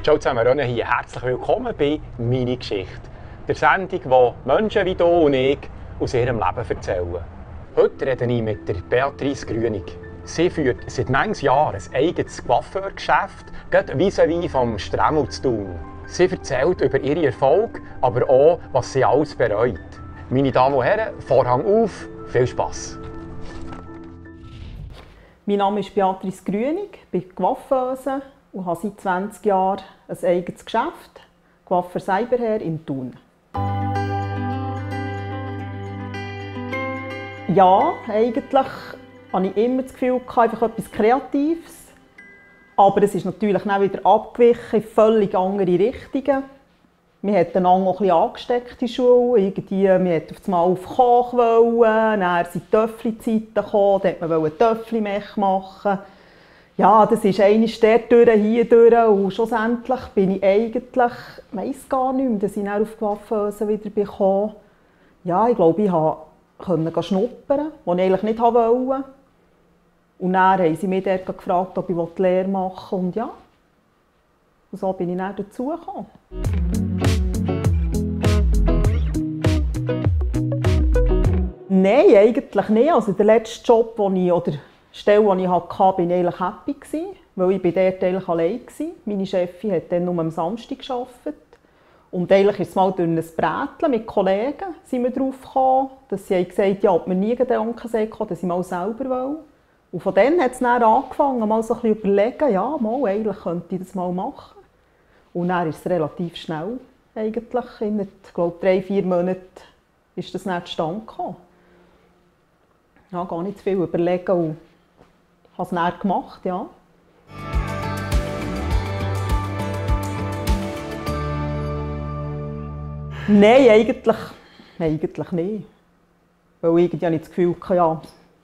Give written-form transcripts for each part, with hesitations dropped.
Ciao zusammen, René hier. Herzlich willkommen bei «Meine Geschichte», der Sendung, wo Menschen wie du und ich aus ihrem Leben erzählen. Heute rede ich mit der Beatrice Grünig. Sie führt seit manchen Jahren ein eigenes Coiffeurgeschäft, gerade vis-à-vis vom Stremmel zu Thun. Sie erzählt über ihre Erfolge, aber auch, was sie alles bereut. Meine Damen und Herren, Vorhang auf, viel Spass! Mein Name ist Beatrice Grünig, bin Coiffeuse und habe seit 20 Jahren ein eigenes Geschäft, Coiffeur Cyberhair in Thun. Ja, eigentlich hatte ich immer das Gefühl, einfach etwas Kreatives. Aber es ist natürlich auch wieder abgewichen in völlig andere Richtungen. Wir hat einander auch ein bisschen angesteckt in der Schule. Wir wollten auf einmal auf Koch, dann sind die Töffli-Zeiten gekommen, da wollte man Töffli-Mech machen. Ja, das ist einmal dort durch, hier durch und schlussendlich bin ich eigentlich, ich weiss gar nicht mehr, dass ich dann auf Coiffeuse wieder bekam. Ja, ich glaube, ich konnte schnuppern, was ich eigentlich nicht wollte. Und dann haben sie mich dort gefragt, ob ich die Lehre machen will. Und ja, und so bin ich dann dazugekommen. Nein, eigentlich nicht. Also der letzte Job, oder Stelle, die ich hatte, war ich eigentlich happy, weil ich dort eigentlich allein war. Meine Chefin hat dann nur am Samstag gearbeitet. Und eigentlich ist es mal durch ein Brätchen mit Kollegen sind wir darauf gekommen, dass sie gesagt haben, ja, ob wir nie Gedanken sehen, dass ich mal selber will. Und von dann hat es dann angefangen, mal so ein bisschen überlegen, ja, mal, eigentlich könnte ich das mal machen. Und dann ist es relativ schnell, eigentlich, in, glaube 3-4 Monaten ist das dann zustande gekommen. Ja, gar nicht zu viel überlegen und habe es dann gemacht, ja. Nein, eigentlich nicht. Weil irgendwie habe ich das Gefühl, ja,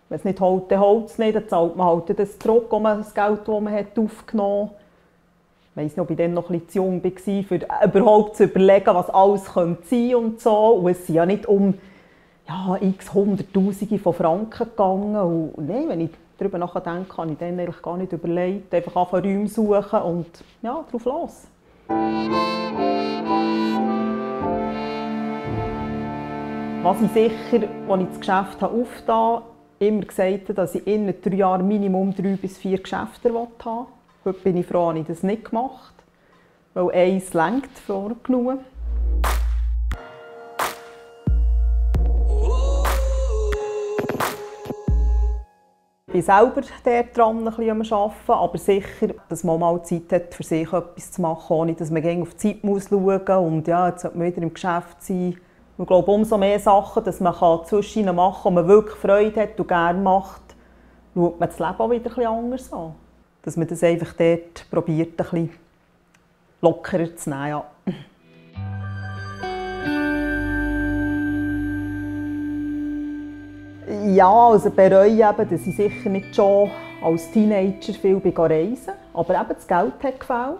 wenn es nicht holt, dann holt es nicht. Dann zahlt man halt das zurück, das Geld, das man aufgenommen hat. Ich weiss nicht, ob ich dann noch ein bisschen zu jung war, für überhaupt zu überlegen, was alles sein könnte und so. Und es sind ja nicht um x Hunderttausende von Franken gegangen. Und nein, wenn ich darüber nachdenke, habe ich dann eigentlich gar nicht überlegt. Einfach anfangen Räume suchen und ja, drauf los. Was ich sicher, als ich das Geschäft aufgetan habe, immer gesagt habe, dass ich in 3 Jahren Minimum 3 bis 4 Geschäfte haben will. Heute bin ich froh, dass ich das nicht gemacht habe, weil eins reicht genug. Ich bin selber daran ein bisschen am Arbeiten, aber sicher, dass man mal Zeit hat, für sich etwas zu machen, ohne dass man auf die Zeit schauen muss. Und ja, jetzt sollte man wieder im Geschäft sein. Ich glaube, umso mehr Sachen, dass man zwischen machen kann, die man wirklich Freude hat und gerne macht, schaut man das Leben auch wieder ein bisschen anders an. Dass man das einfach dort probiert, ein bisschen lockerer zu nehmen. Ja. Ja, also bereue eben, dass ich sicher nicht schon als Teenager viel reisen. Aber eben das Geld hat gefehlt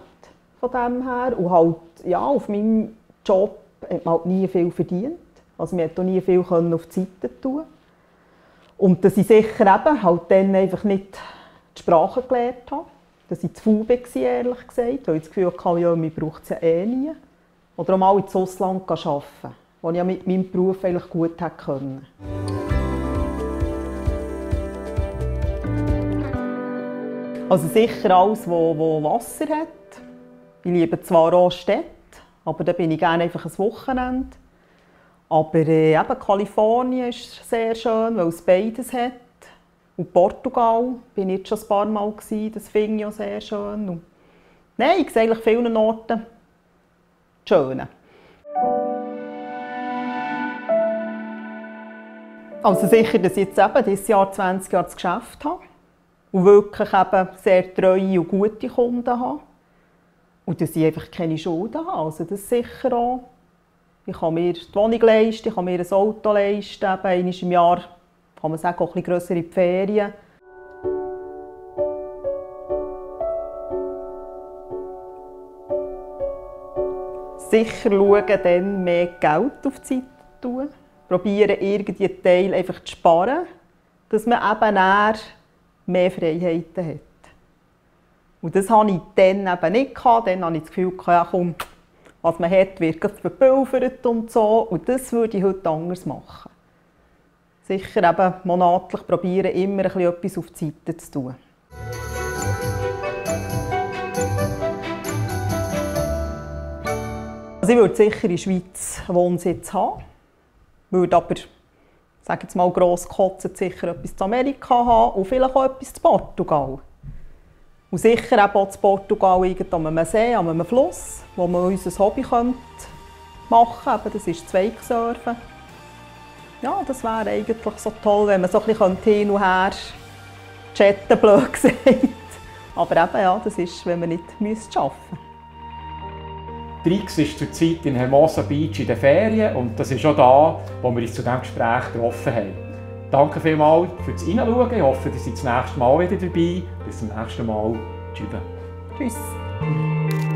von dem her. Und halt, ja, auf meinem Job hat man halt nie viel verdient. Also man konnte auch nie viel auf die Seite tun. Und dass ich sicher eben halt dann einfach nicht die Sprache gelernt habe. Dass ich zu faul war, ehrlich gesagt. Weil ich das Gefühl hatte, ja, man braucht es ja eh nie. Oder auch mal ins Ausland arbeiten, wo ich ja mit meinem Beruf eigentlich gut hätte können. Also sicher alles, wo Wasser hat. Ich liebe zwar auch Städte, aber da bin ich gerne einfach ein Wochenende. Aber eben Kalifornien ist sehr schön, weil es beides hat. Und Portugal bin ich jetzt schon ein paar Mal gewesen, das finde ich auch sehr schön. Und nein, ich sehe eigentlich vielen Orten das Schöne. Also sicher, dass ich jetzt eben dieses Jahr 20 Jahre das Geschäft habe. Und wirklich eben sehr treue und gute Kunden habe. Und dass ich einfach keine Schulden habe. Also das sicher auch. Ich kann mir die Wohnung leisten, ich kann mir ein Auto leisten. Eben einmal im Jahr kann man sagen, auch ein bisschen grössere Ferien. Sicher schauen, dann mehr Geld auf die Seite zu tun. Probieren, irgendeinen Teil einfach zu sparen, dass man eben mehr Freiheiten hat. Und das hatte ich dann eben nicht. Dann hatte ich das Gefühl, ja, komm, was man hat, wird verpulvert und so. Und das würde ich heute anders machen. Sicher eben monatlich probieren, immer ein bisschen etwas auf die Seite zu tun. Also ich würde sicher in der Schweiz Wohnsitz haben. Würde aber, sage jetzt mal, gross kotzen, sicher etwas in Amerika haben und vielleicht auch etwas in Portugal. Und sicher eben auch in Portugal an einem See, an einem Fluss, wo man unser Hobby machen könnte. Das ist Zweigsurfen. Ja, das wäre eigentlich so toll, wenn man so ein bisschen hin und her chatten, blöd gesagt. Aber eben, ja, das ist, wenn man nicht arbeiten müsste. Trix ist zurzeit in Hermosa Beach in den Ferien und das ist auch da, wo wir uns zu diesem Gespräch getroffen haben. Danke vielmals fürs Reinschauen. Ich hoffe, ihr seid das nächste Mal wieder dabei. Bis zum nächsten Mal. Tschüss. Tschüss.